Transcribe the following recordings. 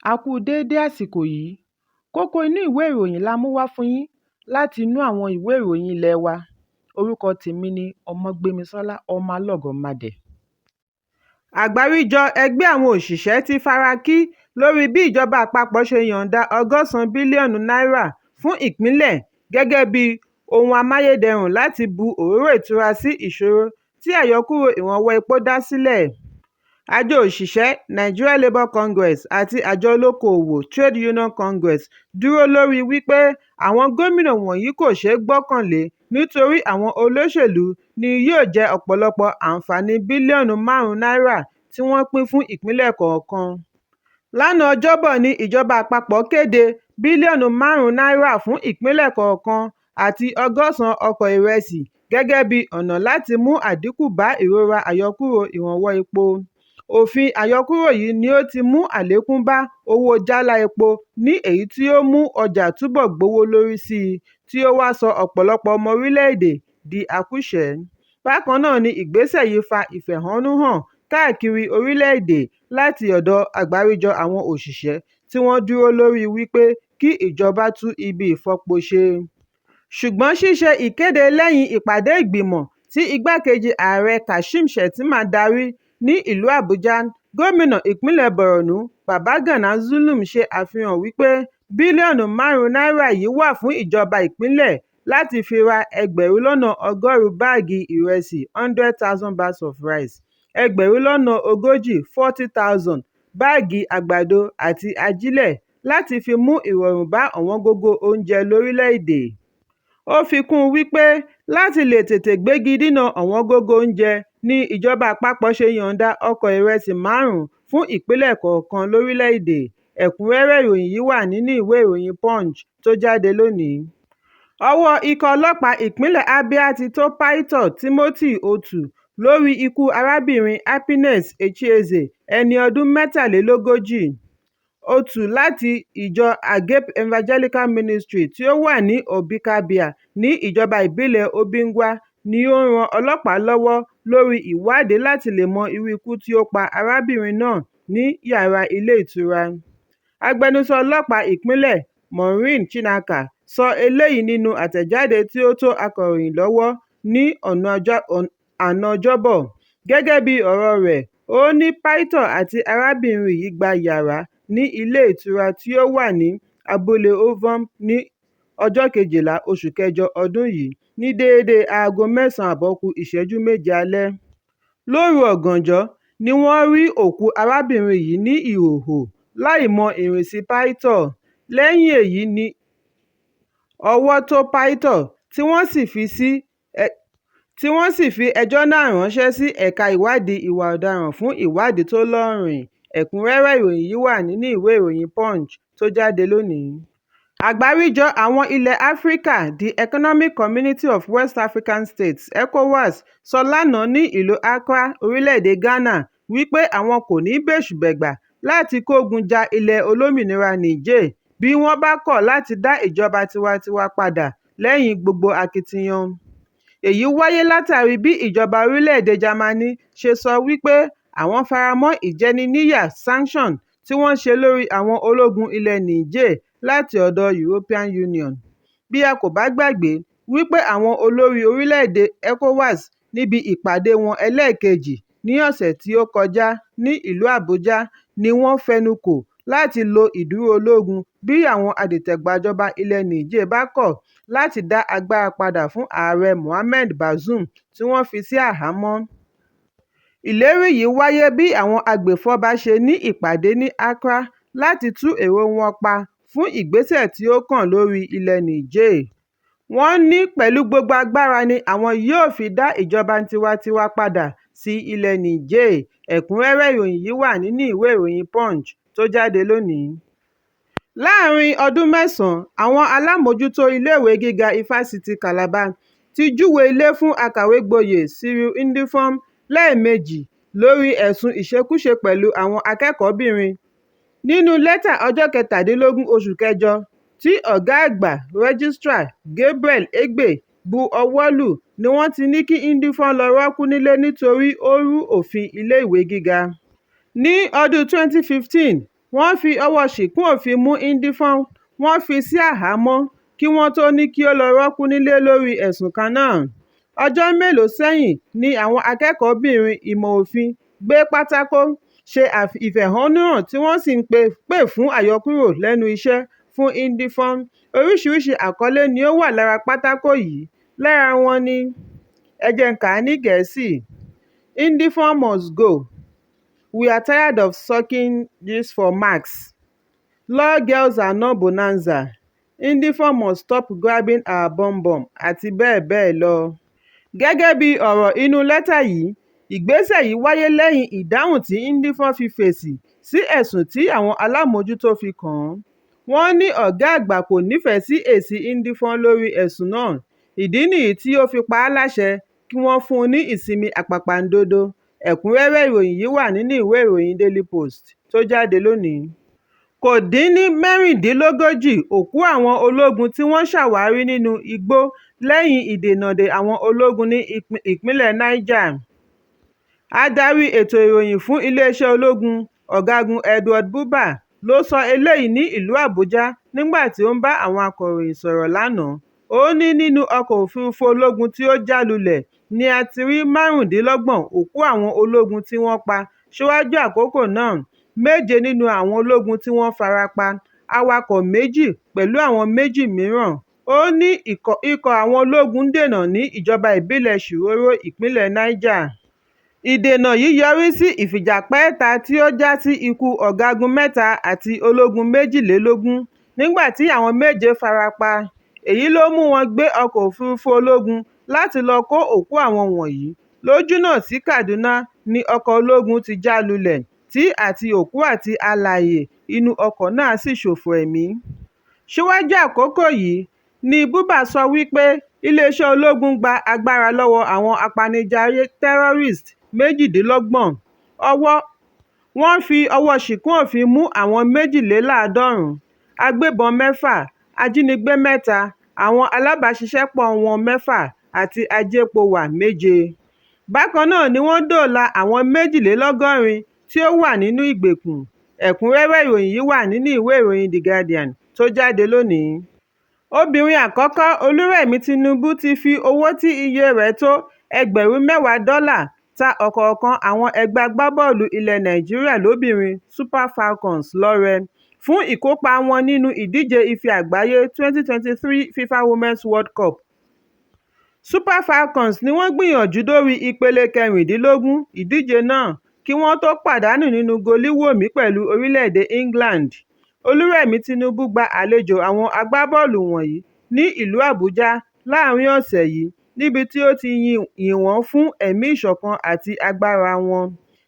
A kú déédé àsìkò yìí. Kókó inú ìwé ìròyìn la mú wá fún yín láti inú àwọn ìwé ìròyìn ilé wa. Orúkọ tèmi ni Ọmọgbémisọ́lá Ọmọlọ́gọ̀mádẹ. Àgbáríjọ ẹgbẹ́ àwọn òṣìṣẹ́ ti fara kí lórí bí ìjọba àpapọ̀ ṣe yọ̀ǹda 180 bílíọ̀nù náírà fún ìpínlẹ̀ gẹ́gẹ́ bí ohun amáyédẹrùn láti bu òróró ìtura sí ìṣòro tí àyọkúrò ìrànwọ́ epo dá sílẹ̀. Àjọ òṣìṣẹ́ Nigeria Labour Congress àti àjọ olókoòwò Trade Union Congress dúró lórí wípé àwọn gómìnà wọ̀nyí kò ṣeé gbọ́kànlé nítorí àwọn olóṣèlú ni yóò jẹ ọ̀pọ̀lọpọ̀ àǹfààní bílíọ̀nù 5 náírà tí wọ́n pín fún ìpínlẹ̀ kọ̀ọ̀kan. Lánàá Ọjọ́bọ̀ ni ìjọba àpapọ̀ kéde bílíọ̀nù 5 náírà fún ìpínlẹ̀ kọ̀ọ̀kan àti 180 ọkọ̀ ìrẹsì gẹ́gẹ́ bí ọ̀nà láti mú àdínkù bá ìrora àyọkúrò ìrànwọ́ epo. Òfin àyọkúrò yìí ni ó ti mú àlékún bá owó jálá epo ní èyí tí ó mú ọjà túbọ̀ gbówó lórí síi tí ó wá sọ ọ̀pọ̀lọpọ̀ ọmọ orílẹ̀ èdè di akúṣẹ̀ẹ́. Bákan náà ni ìgbésẹ̀ yìí fa ìfẹ̀hónúhàn káàkiri orílẹ̀ èdè láti ọ̀dọ̀ àgbáríjọ àwọn òṣìṣẹ́ tí wọ́n dúró lórí wípé kí ìjọba tún ibi ìfọpo ṣe. Ṣùgbọ́n ṣíṣe ìkéde lẹ́yìn ìpàdé ìgbìmọ̀ tí igbá-kejì ààrẹ Kashim Shettima darí ní ìlú Àbújá, gómìnà ìpínlẹ̀ Borno, Babagana Zulum ṣe àfihàn wípé bílíọ̀nù 5 náírà yìí wà fún ìjọba ìpínlẹ̀ láti fi ra 100,000 báàgì ìrẹsì (100,000 bags of rice), 40,000 (40,000) báàgì àgbàdo àti ajílẹ̀ láti fi mú ìrọ̀rùn bá ọ̀wọ́ngógó oúnjẹ lórílẹ̀ èdè. Ó fi kún un wípé láti lè tètè gbégi dínà ọ̀wọ́ngógó oúnjẹ ni ìjọba àpapọ̀ ṣe yọ̀ǹda ọkọ̀ ìrẹsì 5 fún ìpínlẹ̀ kọ̀ọ̀kan lórílẹ̀ èdè. Ẹ̀kúnrẹ́rẹ́ ìròyìn yìí wà nínú ìwé ìròyìn Punch tó jáde lónìí. Ọwọ́ ikọ̀ ọlọ́pàá ìpínlẹ̀ Abia ti tó Pító Timothy Otu lórí ikú arábìnrin Happiness Echieze ẹni ọdún 43. Otu láti ìjọ Agape Evangelical Ministry tí ó wà ní Obikabia ní ìjọba ìbílẹ̀ Obingwa ni ó ń ran ọlọ́pàá lọ́wọ́ lórí ìwádìí láti lè mọ irú ikú tí ó pa arábìnrin náà ní yàrá ilé ìtura. Agbẹnusọ ọlọ́pàá ìpínlẹ̀, Maureen Chinaka sọ eléyìí nínú àtẹ̀jáde tí ó tó akọ̀ròyìn lọ́wọ́ ní àná Ọjọ́bọ̀. Gẹ́gẹ́ bí ọ̀rọ̀ rẹ̀, ó ní Pító àti arábìnrin yìí gba yàrá ní ilé ìtura tí ó wà ní abúlé Ovom ní ọjọ́ 12 oṣù kẹjọ ọdún yìí ní déédé aago 9:37 ku ìṣẹ́jú 7 alẹ́. Lóru ọ̀gànjọ́ ni wọ́n rí òkú arábìnrin yìí ní ìhòhò láì mọ ìrìnsí Pító. Lẹ́yìn èyí ni ọwọ́ tó Pító tí wọ́n sì fi ẹjọ́ náà ránṣẹ́ sí Ẹ̀ka Ìwádìí Ìwà Ọ̀daràn fún ìwádìí tó lóòrìn. Ẹ̀kúnrẹ́rẹ́ ìròyìn yìí wà nínú ìwé ìròyìn Punch tó jáde lónìí. Àgbáríjọ Àwọn ilẹ̀ Áfíríkà The Economic Community of West African States (ECOWAS) sọ lánàá ní ìlú Accra, orílẹ̀ èdè Ghana wípé àwọn kò ní bẹ́ṣù-bẹ̀gbà láti kógun ja ilẹ̀ olómìnira Niger bí wọ́n bá kọ̀ láti dá ìjọba tiwantiwa padà lẹ́yìn gbogbo akitiyan. Èyí wáyé látàrí bí ìjọba orílẹ̀ èdè Jámánì ṣe sọ wípé àwọn faramọ́ ìjẹniníyà sanction tí wọ́n ṣe lórí àwọn ológun ilẹ̀ Niger láti ọ̀dọ̀ European Union. Bí a kò bá gbàgbé wípé àwọn olórí orílẹ̀ èdè ECOWAS níbi ìpàdé wọn ẹlẹ́ẹ̀kejì ní ọ̀sẹ̀ tí ó kọjá ní ìlú Àbújá ni wọ́n fẹnukò láti lo ìdúró ológun bí àwọn adìtẹ̀gbàjọba ilẹ̀ Niger bá kọ̀ láti dá agbára padà fún Ààrẹ Mohamed Bazoum tí wọ́n fi sí àhámọ́. Ìlérí yìí wáyé bí àwọn agbèfọ́ba ṣe ní ìpàdé ní Accra láti tún èrò wọn pa fún ìgbésẹ̀ tí ó kàn lórí ilẹ̀ Niger. Wọ́n ní pẹ̀lú gbogbo agbára ni àwọn yóò fi dá ìjọba tiwantiwa padà sí ilẹ̀ Niger. Ẹ̀kúnrẹ́rẹ́ ìròyìn yìí wà nínú ìwé ìròyìn Punch tó jáde lónìí. Láàárín ọdún mẹ́sàn-án, àwọn alámòójútó iléèwé gíga Ifásitì Calabar ti júwèé ilé fún akàwégboyè Cyril Ndifon lẹ́ẹ̀mejì lórí ẹ̀sùn ìṣekúṣe pẹ̀lú àwọn akẹ́kọ̀ọ́bìnrin. Nínú lẹ́tà ọjọ́ 17 oṣù kẹjọ tí ọ̀gá àgbà (Registrar) Gabriel Egbe bu ọwọ́ lù ní wọ́n ti ní kí Ndifon lọ rọ́ọ̀kú nílé nítorí ó rú òfin iléèwé gíga. Ní ọdún 2015, Wọ́n fi ọwọ́ ṣìkún òfin mú Ndifon, wọ́n fi sí àhámọ́ kí wọ́n tó ní kí ó lọ rọ́ọ̀kú nílé lórí ẹ̀sùn kan náà. Ọjọ́ mélòó sẹ́yìn ni àwọn akẹ́kọ̀ọ́bìnrin ìmọ̀ òfin gbé pátákó, ṣe ìfẹ̀hónúhàn tí wọ́n sì ń pè fún àyọkúrò lẹ́nu iṣẹ́ fún Ndifon. Oríṣiríṣi àkọlé ni ó wà lára pátákó yìí, lára wọn ni "Ẹ jẹ́ n kàá ní Gẹ̀ẹ́sì", "Ndifon must go", "We are tired of sucking for marks", "Law girls are not bonanza", "Ndifon must stop grabbing our bumbum", àti bẹ́ẹ̀ bẹ́ẹ̀ lọ. Gẹ́gẹ́ bí ọ̀rọ̀ inú lẹ́tà yìí, ìgbésẹ̀ yìí wáyé lẹ́yìn ìdáhùn tí Ndifon fi fèsì sí ẹ̀sùn tí àwọn alámòjútó fi kàn án. Wọ́n ní ọ̀gá àgbà kò nífẹ̀ẹ́ sí èsì Ndifon lórí ẹ̀sùn náà, ìdí nìyí tí ó fi pa á láṣẹ kí wọ́n fún un ní ìsinmi àpàpàǹdodo. Ẹ̀kúnrẹ́rẹ́ ìròyìn yìí wà nínú ìwé ìròyìn Daily Post tó jáde lónìí. Kò dín ní 36 òkú àwọn ológun tí wọ́n ṣàwárí nínú igbó lẹ́yìn ìdènàdé àwọn ológun ní ìpínlẹ̀ Niger. Adarí ètò ìròyìn fún iléeṣẹ́ ológun, Ọ̀gágun Edward Buba ló sọ eléyìí ní ìlú Àbújá nígbà tí ó ń bá àwọn akọ̀ròyìn sọ̀rọ̀ lánàá. Ó ní nínú ọkọ̀ òfurufú ológun tí ó já lulẹ̀ ní a ti rí 25 òkú àwọn ológun tí wọ́n pa síwájú àkókò náà, méje nínú àwọn ológun tí wọ́n farapa, awakọ̀ méjì pẹ̀lú àwọn méjì mìíràn. Ó ní ikọ̀ àwọn ológun dènà ní ìjọba ìbílẹ̀ Shiroro, ìpínlẹ̀ Niger. Ìdènà yìí yọrí sí ìfìjàpẹ́ta tí ó já sí ikú ọ̀gágun mẹ́ta àti ológun 22, nígbà tí àwọn méje farapa. Èyí ló mú wọn gbé ọkọ̀ òfurufú ológun láti lọ kó òkú àwọn wọ̀nyí. Lójúnà sí Kaduna ni ọkọ̀ ológun ti já lulẹ̀, tí àti òkú àti alààyè inú ọkọ̀ náà sì ṣòfò ẹ̀mí. Síwájú àkókò yìí ní Buba sọ wípé iléeṣẹ́ ológun gba agbára lọ́wọ́ àwọn apanijayé terrorist 28, wọ́n fi ọwọ́ ṣìkún òfin mú àwọn 92, agbébọn mẹ́fà, ajínigbé mẹ́ta, àwọn alábàáṣiṣẹ́pọ̀ wọn mẹ́fà àti ajépo-wà méje. Bákan náà ni wọ́n dóòlà àwọn 182 tí ó wà nínú ìgbèkùn. Ẹ̀kúnrẹ́rẹ́ ìròyìn yìí wà nínú ìwé ìròyìn The Guardian tó jáde lónìí. Obìnrin àkọ́kọ́ Olúrẹ̀mí Tinubu ti fi owó tí iye rẹ̀ tó $10,000 ta ọ̀kọ̀ọ̀kan àwọn ẹgbẹ́ agbábọ́ọ̀lù ilẹ̀ Nàìjíríà lóbìnrin Super Falcons lọ́rẹ, fún ìkópa wọn nínú ìdíje Ife Àgbáyé 2023 FIFA Women's World Cup. Super Falcons ni wọ́n gbìyànjú dórí ìpele 16 ìdíje náà kí wọ́n tó pàdánù nínú goliwomi pẹ̀lú orílẹ̀-èdè England. Olúrẹ̀mí Tinubu gba àlejò àwọn agbábọ́ọ̀lù wọ̀nyí ní ìlú Àbújá láàárín ọ̀sẹ̀ yìí níbi tí ó ti yìn wọ́n fún ẹ̀mí ìṣọ̀kan àti agbára wọn.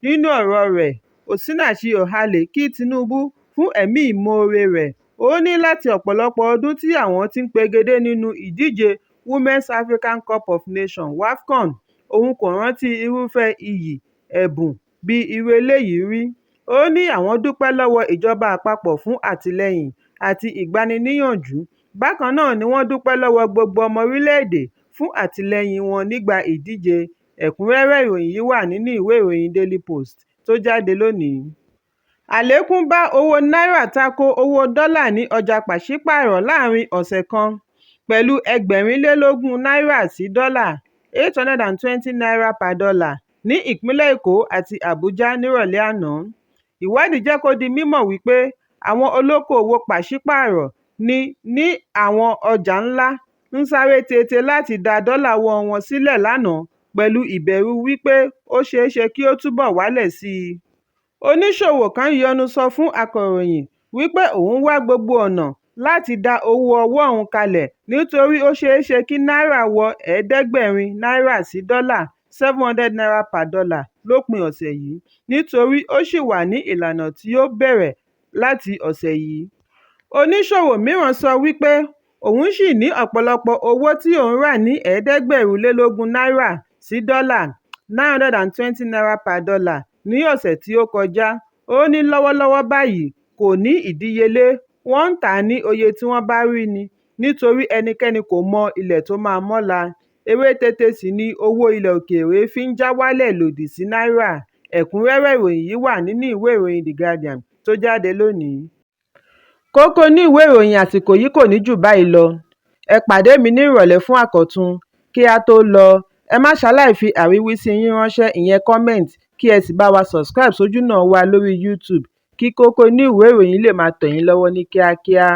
Nínú ọ̀rọ̀ rẹ̀, Osinachi Ohale kí Tinubu fún ẹ̀mí ìmoore rẹ̀, ó ní láti ọ̀pọ̀lọpọ̀ ọdún tí àwọn ti ń pegedé nínú ìdíje Women's Africa Cup of Nations (WAFCON), òun kò rántí irúfẹ́ iyì, ẹ̀bùn, bíi irú eléyìí rí. Ó ní àwọn dúpẹ́ lọ́wọ́ ìjọba àpapọ̀ fún àtìlẹ́yìn àti ìgbaniníyànjú, bákan náà ni wọ́n dúpẹ́ lọ́wọ́ gbogbo ọmọ orílẹ̀-èdè fún àtìlẹ́yìn wọn nígbà ìdíje. Ẹ̀kúnrẹ́rẹ́ ìròyìn yìí wà nínú ìwé ìròyìn Daily Post tó jáde lónìí. Àlékún bá owó náírà tako owó dọ́là ní ọjà pàṣípààrọ̀ láàárín ọ̀sẹ̀ kan, pẹ̀lú ₦2,024 sí dọ́là (N820 per dollar) ní ìpínlẹ̀ Èkó àti Àbújá nírọ̀lẹ́ àná. Ìwádìí jẹ́ kó di mímọ̀ wípé àwọn olókoòwò pàṣípààrọ̀ ní àwọn ọjà ńlá ń sáré tètè láti dá dọ́là ọwọ́ọ wọn sílẹ̀ lánàá pẹ̀lú ìbẹ̀rù wípé ó ṣeéṣe kí ó túbọ̀ wálẹ̀ síi. Oníṣòwò kan yọnu sọ fún akọ̀ròyìn wípé òun ń wá gbogbo ọ̀nà láti dá owó ọwọ́ òun kalẹ̀ nítorí ó ṣeéṣe kí náírà wọ ₦700 sí dọ́là (N700 per dollar) lópin ọ̀sẹ̀ yìí, nítorí ó ṣì wà ní ìlànà tí ó bẹ̀rẹ̀ láti ọ̀sẹ̀ yìí. Oníṣòwò mìíràn sọ wípé òun ṣì ní ọ̀pọ̀lọpọ̀ owó tí òun rà ní ₦2,020 sí dọ́là (N920 per dollar) ní ọ̀sẹ̀ tí ó kọjá. Ó ní lọ́wọ́lọ́wọ́ báyìí kò ní ìdíyelé, wọ́n ń tà á ní oye tí wọ́n bá rí ni nítorí ẹnikẹ́ni kò mọ ilẹ̀ tó máa mọ́la, eré tètè sì ni owó ilẹ̀ òkèèrè fi ń já wálẹ̀ lòdì sí náírà. Ẹ̀kúnrẹ́rẹ́ ìròyìn yìí wà nínú ìwé ìròyìn The Guardian tó jáde lónìí. Kókó inú ìwé ìròyìn àsìkò yìí kò ní jù báyìí lọ. Ẹ pàdé mi ní ìrọ̀lẹ́ fún àkọ́tún. Kí á tó lọ, ẹ má ṣaláì fi àríwísí yín ránṣẹ́, ìyẹn comment, kí ẹ sì bá wa subscribe sójúnà wa lórí YouTube kí kókó inú ìwé ìròyìn lè máa tẹ̀ yín lọ́wọ́ ní kíákíá.